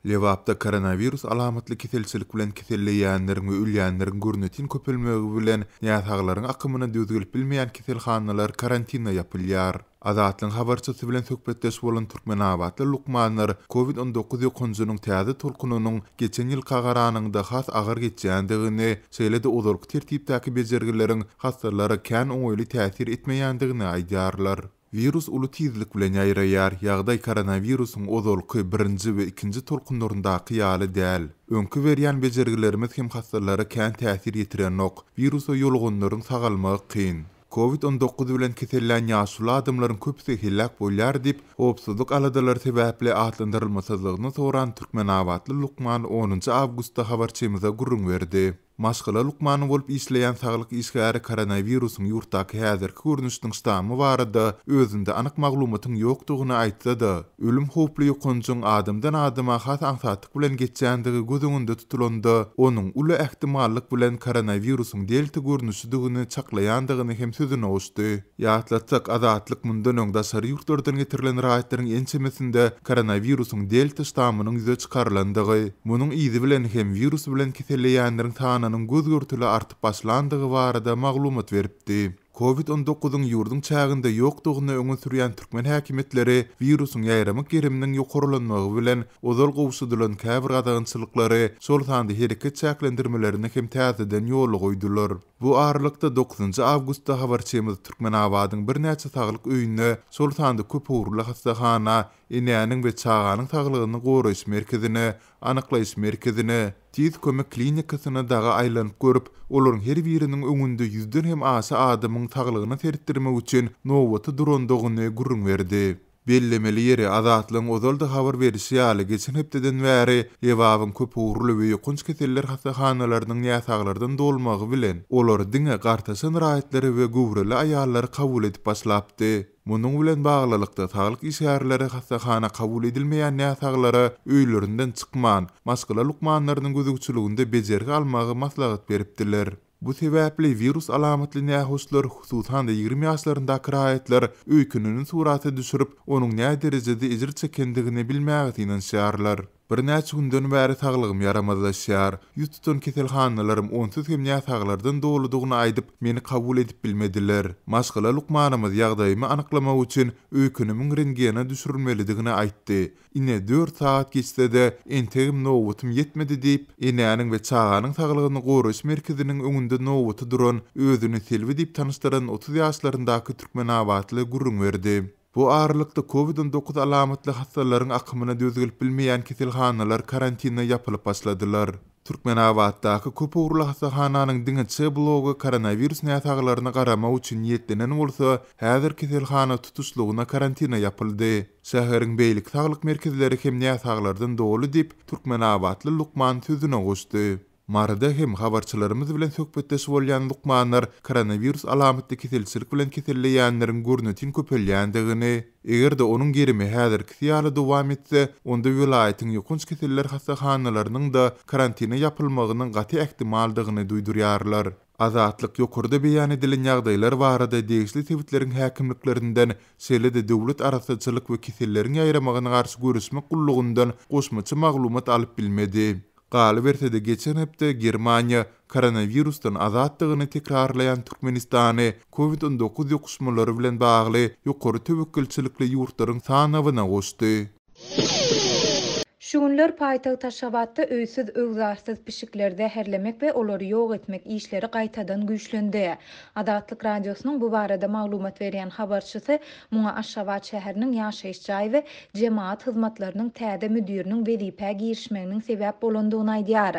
Lebapda koronawirus alamatly keselçilik bilen keselleýänleriň we ölýänleriň görnetin köpelmegi bilen, näsaglaryň akymyna döz gelip bilmeýän keselhanalar karantine ýapylýar. Azatlygyň habarçysy bilen söhbetdeş bolan türkmenabatly lukmanlar Covid 19 ýokanjynyň täze tolkunynyň geçen ýylka garanyňda has agyr geçýändigini, şeýle-de ozalky tertipdäki bejergileriň hassalara kän oňaýly täsir etmeýändigini aýdýarlar. Wirus uly tizlik bilen ýaýraýar, ýagdaý koronawirusyň ozalky, birinji we ikinji tolkunlaryndaky ýaly däl. Öňki berýän bejergilerimiz hem hassalara kän täsir ýetirenok. Wirusa ýoluganlaryň sagalmagy kyn. Covid 19 bilen kesellän ýaşuly adamlaryň köpüsi heläk bolýar diýip, howpsuzlyk aladalary sebäpli atlandyrylmasyzlygyny soran türkmenabatly lukman onunjy awgustda habarçymyza gürrüň berdi. Maşgala lukmany bolup işleýän saglyk işgäri koronawirusyň ýurtdaky häzirki görnüşiniň ştammy barada özünde anyk maglumatyň ýokdugyny aýtsa-da, ölüm howply ýokanjyň adamdan adama has aňsatlyk bilen geçýändigi göz öňünde tutulanda, onuň uly ähtimallyk bilen koronawirusyň delta görnüşidigini çaklaýandygyny hem sözüne goşdy. Ýatlatsak, Azatlyk mundan öň daşary ýurtlardan getirilen raýatlaryň ençemesinde koronawirusyň delta ştammynyň ýüze çykarylandygy, munuň yzy bilen hem wirus bilen keselleýänleriň sanynyň göz-görtele artyp başlandygy barada maglumat beripdi. Covid 19-yň ýurduň çäginde ýokdugyny öňe sürýän türkmen häkimiýetleri wirusyň ýaýramak geriminiň ýokarlanmagy bilen ozal gowşadylan käbir gadagançylyklary, şol sanda hereket çäklendirmelerini hem täzeden ýola goýdular. Bu aralykda, dokuzynjy awgustda habarçymyz Türkmenabadyň birnäçe saglyk öýünde, şol sanda köpugurly hassahana, enäniň we çaganyň saglygyny goraýyş merkezine, anyklaýyş merkezine, tiz kömek klinikasyna dagy aýlanyp görüp, olaryň her biriniň öňünde ýüzden hem aşa adamyň saglygyna seretdirmek üçin nobata durandygyny gürrüň berdi. Bellemeli ýeri, Azatlygyň ozal-da habar berişi ýaly, geçen hepdeden bäri Lebabyň köpugurly we ýokanç keseller hassahanalarynyň näsaglardan dolmagy bilen, olar diňe gartaşan raýatlary we göwreli aýallary kabul edip başlapdy. Munuň bilen baglylykda, saglyk işgärleri hassahana kabul edilmeýän näsaglara öýlerinden çykman, maşgala lukmanlarynyň gözegçiliginde bejergi almagy maslahat beripdiler. Bu sebäpli wirus alamatly nähoşlar, hususan-da 20 ýaşlaryndaky raýatlar öýkenini surata düşürip, onuň näderejede ejir çekendigini bilmäge synanyşýarlar. Birnäçe günden bäri saglygym ýaramazlaşýar. Ýüz tutan keselhanalarym onsuz hem näsaglardan doludygyny aýdyp, meni kabul edip bilmediler. Maşgala lukmanymyz ýagdaýymy anyklamak üçin öýkenimiň rentgene düşürilmelidigini aýtdy. Ine, dört sagat geçse-de, entegem nobatym ýetmedi diýip, Enäniň we çaganyň saglygyny goraýyş merkeziniň öňünde nobata duran, özüni Selbi diýip tanyşdyran 30 ýaşlaryndaky türkmenabatly gürrüň berdi. Bu aralykda, Covid 19 alamatly hassalaryň akymyna döz gelip bilmeýän keselhanalar karantine ýapylyp başladylar. Türkmenabatdaky köp ugurly hassahananyň diňe C blogy koronawirus näsaglaryna garamak üçin niýetlenen bolsa, häzir keselhana tutuşlygyna karantine ýapyldy. Şäheriň beýleki saglyk merkezleri hem näsaglardan doly diýip, türkmenabatly lukman sözüne goşdy. Maryda hem habarçylarymyz bilen söhbetdeş bolýan lukmanlar koronawirus alamatly keselçilik bilen keselleýänleriň görnetin köpelýändigini, eger-de onuň gerimi häzirkisi ýaly dowam etse, onda welaýatyň ýokanç keseller hassahanalarynyň-da karantine ýapylmagynyň gaty ähtimaldygyny duýdurýarlar. Azatlyk ýokarda beýan edilen ýagdaýlar barada degişli sebitleriň häkimliklerinden, şeýle-de Döwlet arassaçylyk we keselleriň ýaýramagyna garşy göreşmek gullugyndan goşmaça maglumat alyp bilmedi. Galyberse-de, geçen hepde Germaniýa koronawirusdan azatdygyny tekrarlaýan Türkmenistany Covid 19 ýokuşmalary bilen bagly ýokary töwekgelçilikli ýurtlaryň sanawyna goşdy. Şu günler paýtagt Aşgabatda öýsüz-öwzarsyz pişikleri zäherlemek we olary ýok etmek işleri gaýtadan güýçlendi. Azatlyk Radiosynyň bu barada maglumat berýän habarçysy muňa Aşgabat şäheriniň ýaşaýyş jaý we jemagat hyzmatlarynyň täze müdiriniň wezipä girişmeginiň sebäp bolandygyny aýdýar.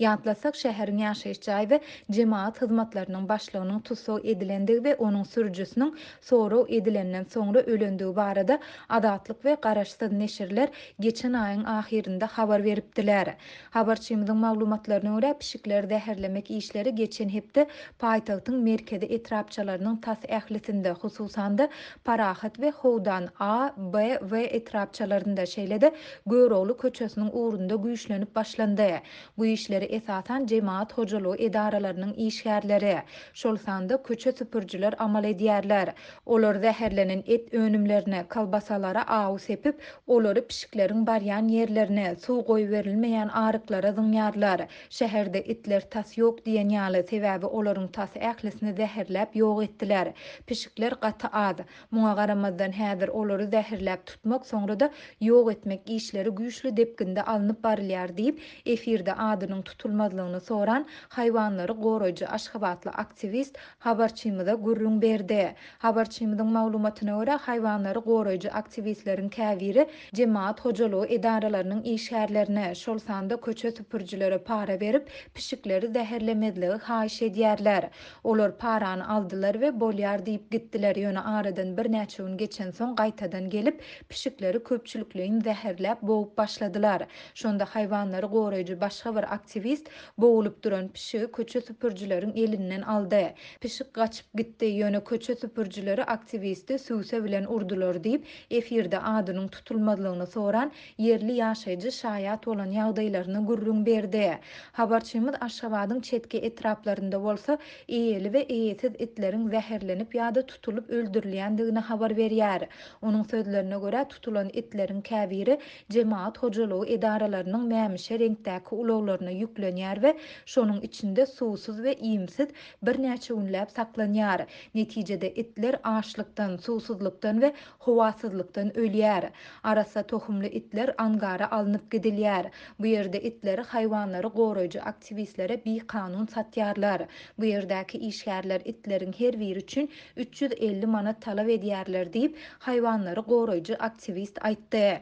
Ýatlatsak, şäheriň ýaşaýyş jaý we jemagat hyzmatlarynyň başlygynyň tussag edilendigi we onuň sürüjisiniň sorag edilenden soňra ölendigi barada Azatlyk we garaşsyz neşirler geçen aýyň ahyrynda habar beripdiler. Habarçymyzyň maglumatlaryna görä, pişikleri zäherlemek işleri geçen hepde paýtagtyň merkezi etrapçalarynyň tas ählisinde, hususan-da, Parahat we Howdan A, B, W etrapçalarynda, şeýle-de Görogly köçesiniň ugrunda güýçlenip başlandy. Bu işleri esasan jemagat hojalygy edaralarynyň işgärleri, şol sanda köçe süpürijiler amal edýärler. Olar zäherlenen et önümlerine, kolbasalara awy sepip, olary pişikleriň barýan ýerlerine. ýerlerine, suw goýberilmeýän aryklara zyňýarlar. Şäherde itler tas ýok diýen ýaly, sebäbi olaryň tas ählisini zäherläp ýok etdiler. Pişikler gaty az. Muňa garamazdan, häzir olary zäherläp tutmak, soňra-da ýok etmek işleri güýçli depginde alnyp barylýar diýip, efirde adynyň tutulmazlygyny soran haýwanlary goraýjy aşgabatly aktiwist habarçymyza gürrüň berdi. Habarçymyzyň maglumatyna görä, haýwanlary goraýjy aktiwistleriň käbiri jemagat hojalygy edaralarynyň işgärlerine, şol sanda köçe süpürijilere para berip, pişikleri zäherlemezligi haýyş edýärler. Olar parany aldylar we bolýar diýip gitdiler, ýöne aradan birnäçe gün geçensoň gaýtadan gelip, pişikleri köpçülikleýin zäherläp, bogup başladylar. Şonda haýwanlary goraýjy başga bir aktiwist bogulyp duran pişigi köçe süpürijileriň elinden aldy. Pişik gaçyp gitdi, ýöne köçe süpürijileri aktiwisti sübse bilen urdular diýip, efirde adynyň tutulmazlygyny soran ýerli ýaşaýjy şaýat bolan ýagdaýlaryny gürrüň berdi. Habarçymyz Aşgabadyň çetki etraplarynda bolsa eýeli we eýesiz itleriň zäherlenip ýa-da tutulyp öldürilýändigini habar berýär. Onuň sözlerine görä, tutulan itleriň käbiri jemagat hojalygy edaralarynyň mämişe reňkdäki ulaglaryna ýüklenýär we şonuň içinde suwsuz we iýmsiz birnäçe günläp saklanýar. Netijede itler açlykdan, suwsuzlykdan we howasyzlykdan ölýär. Arassa tohumly itler angara alnyp gidilýär. Bu ýerde itleri haýwanlary goraýjy aktiwistlere bikanun satýarlar. Bu ýerdäki işgärler itleriň her biri üçin 350 manat talap edýärler diýip, haýwanlary goraýjy aktiwist aýtdy.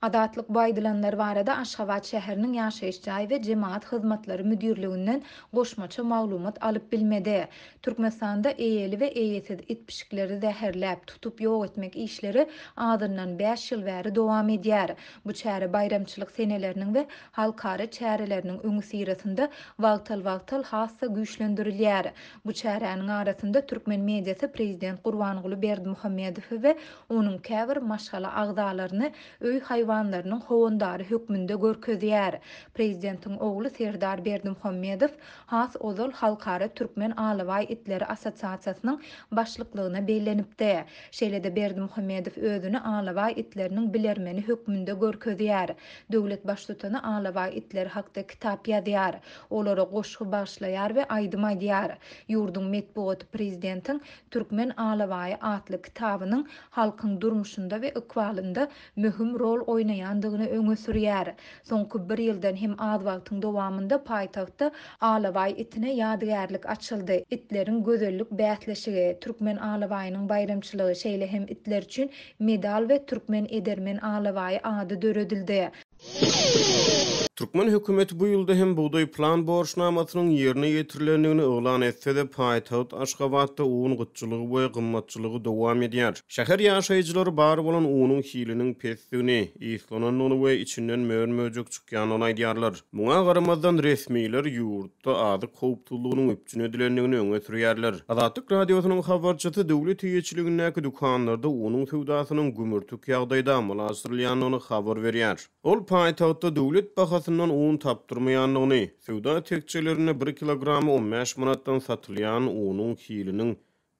Azatlyk bu aýdylanlar barada Aşgabat şäheriniň Ýaşaýyş jaý we jemagat hyzmatlary müdirliginden goşmaça maglumat alyp bilmedi. Türkmenistanda eýeli we eýesiz it-pişikleri zäherläp, tutup ýok etmek işleri azyndan bäş ýyl bäri dowam edýär. Bu çäre baýramçylyk seneleriniň we halkara çäreleriniň öňüsyrasynda wagtal-wagtal has-da güýçlendirilýär. Bu çäräniň arasynda türkmen mediasy prezident Gurbanguly Berdimuhamedowy we onuň käbir maşgala agzalaryny öý haýwanlarynyň howandary hökmünde görkezýär. Prezidentiň ogly Serdar Berdimuhamedow has ozal Halkara türkmen alabaý itleri assosiasiýasynyň başlyklygyna bellenipdi. Şeýle-de Berdimuhamedow özüni alabaý itleriniň bilermeni hökmünde görkezýär. Döwlet Baştutany alabaý itleri hakda kitap ýazýar, olara goşgy bagyşlaýar we aýdym aýdýar. Ýurduň metbugaty prezidentiň Türkmen alabaýy atly kitabynyň halkyň durmuşynda we ykbalynda möhüm rol oýnaýandygyny öňe sürýär. Soňky bir ýyldan hem az wagtyň dowamynda paýtagtda alabaý itine ýadygärlik açyldy, itleriň gözellik bäsleşigi, türkmen alabaýynyň baýramçylygy, şeýle hem itler üçin medal we Türkmen edermen alabaýy ady döredildi. Türkmen hökümeti bu ýylda hem bugdaý plan borçnamasynyň ýerine ýetirilendigini yglan etse-de, paýtagt Aşgabatda un gytçylygy we gymmatçylygy dowam edýär. Şäher ýaşaýjylary bar bolan unuň hiliniň pesdigini, yslanandygyny we içinden mör-möjek çykýandygyny aýdýarlar. Muňa garamazdan, resmiler ýurtda azyk howpsuzlygynyň üpjün edilendigini öňe sürýärler. Azatlyk Radiosynyň habarçysy döwlet eýeçiligindäki dükanlarda unuň söwdasynyň gümürtik ýagdaýda amala aşyrylýandygyny habar berýär. Ol paýtagtda döwlet bahasyndan un tapdyrmaýandygyny, söwda tekjelerinde bir kilogramy on bäş manatdan satylýan unuň hiliniň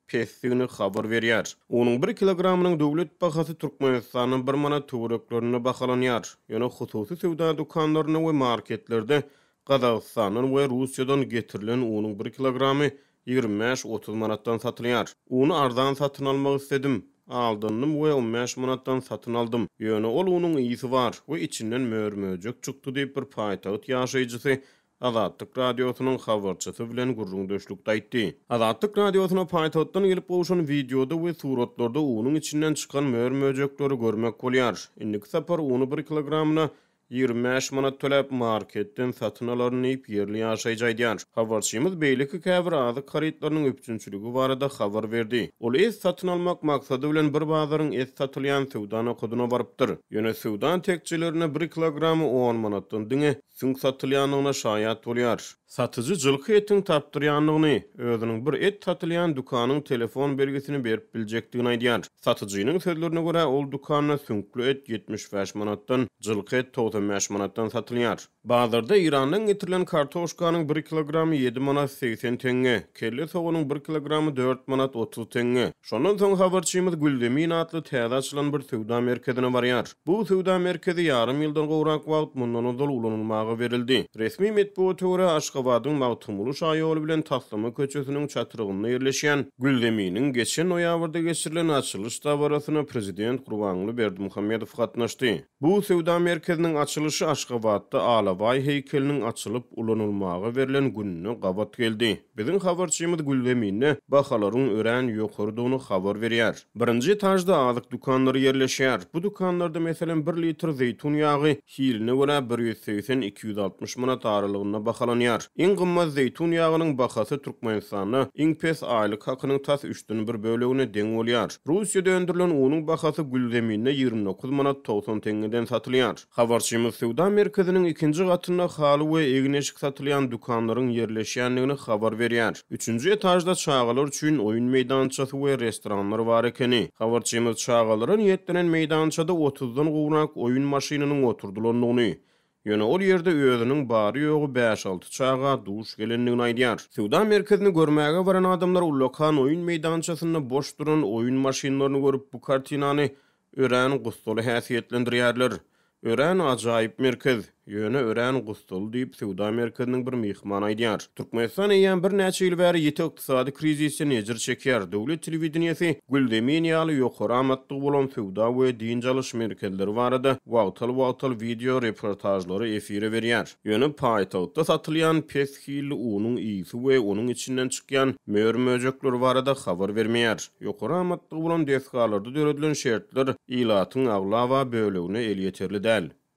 pesdigini habar berýär. Unuň bir kilogramynyň döwlet bahasy Türkmenistanda bir manat töwereklerinde bahalanýar. Ýöne hususy söwda dükanlarynda we marketlerde Gazagystandan we Russiýadan getirilen unuň bir kilogramy 25-30 manatdan satylýar. Uny arzan satyn almak isledim. Aldandym we on bäş manatdan satyn aldym. Ýöne ol unuň ysy bar we içinden mör-möjek çykdy diýip, bir paýtagt ýaşaýjysy Azatlyk Radiosynyň habarçysy bilen gürrüňdeşlikde aýtdy. Azatlyk Radiosyna paýtagtdan gelip gowşan wideoda we suratlarda unuň içinden çykan mör-möjekleri görmek bolýar. Indiki sapar uny bir kilogramyna 25 manat töläp, marketden satyn alaryn diýip, ýerli ýaşaýjy aýdýar. Habarçymyz beýleki käbir azyk harytlarynyň üpjünçiligi barada habar berdi. Ol et satyn almak maksady bilen bir bazaryň et satylýan söwda nokadyna barypdyr. Ýöne söwda tekjelerinde bir kilogramy on manatdan diňe süňk satylýandygyna şaýat bolýar. Satyjy jylky etiň tapdyrýandygyny, özüniň bir et satylýan dükanyň telefon belgisini berip biljekdigini aýdýar. Satyjynyň sözlerine görä, ol dükanda süňkli et 75 manatdan, jylky et 95. 25 manatdan satylýar. Bazarda Eýrandan getirilen kartoşkanyň bir kilogramy ýedi manat 80 teňňe, kelle soganyň bir kilogramy dört manat 30 teňňe. Şondan soň habarçymyz Gülzemin atly täze açylan bir söwda merkezine barýar. Bu söwda merkezi ýarym ýyldan gowrak wagt mundan ozal ulanylmaga berildi. Resmi metbugata görä, Aşgabadyň Magtymguly şaýoly bilen Taslama köçesiniň çatrygynda ýerleşýän Gülzeminiň geçen noýabrda geçirilen açylyş dabarasyna prezident Gurbanguly Berdimuhamedow gatnaşdy. Bu söwda merkeziniň açylyşy Aşgabatda Alabaý heýkeliniň açylyp ulanylmaga berlen gününe gabat geldi. Biziň habarçymyz Gülzeminde bahalaryň örän ýokarydygyny habar berýär. Birinji etažda azyk dükanlary ýerleşýär. Bu dükanlarda, meselem, bir litr zeýtun ýagy hiline görä 180, 260 manat aralygynda bahalanýar. Iň gymmat zeýtun ýagynyň bahasy Türkmenistanda iň pes aýlyk hakynyň tas üçden bir bölegine deň bolýar. Russiýada öndürilen unuň bahasy Gülzeminde 29 manat 90 teňňeden satylýar. Habarçymyz söwda merkeziniň ikinji gatynda haly we egin-eşik satylýan dükanlaryň ýerleşýändigini habar berýär. Üçünji etažda çagalar üçin oýun meýdançasy we restoranlar bar ekeni. Habarçymyz çagalara niýetlenen meýdançada otuzdan gowrak oýun maşynynyň oturdylandygyny, ýöne ol ýerde özüniň bary-ýogy bäş-alty çaga duş gelendigini aýdýar. Söwda merkezini görmäge baran adamlar ullakan oýun meýdançasynda boş duran oýun maşynlaryny görüp, bu kartinany örän gussaly häsiýetlendirýärler. Örän ajaýyp merkez, ýöne örän gussaly diýip, söwda merkeziniň bir myhmany aýdýar. Türkmenistan eýýäm birnäçe ýyl bäri ýiti ykdysady krizisden ejir çekýär. Döwlet telewideniýesi Gülzemin ýaly ýokary amatlygy bolan söwda we dynç alyş merkezleri barada wagtal-wagtal wideo reportažlary efire berýär. Ýöne paýtagtda satylýan pes hilli unuň ysy we onuň içinden çykýan mör-möjekler barada habar bermeýär. Ýokary amatlygy bolan desgalarda döredilen şertler ilatyň aglaba bölegine elýeterli däl.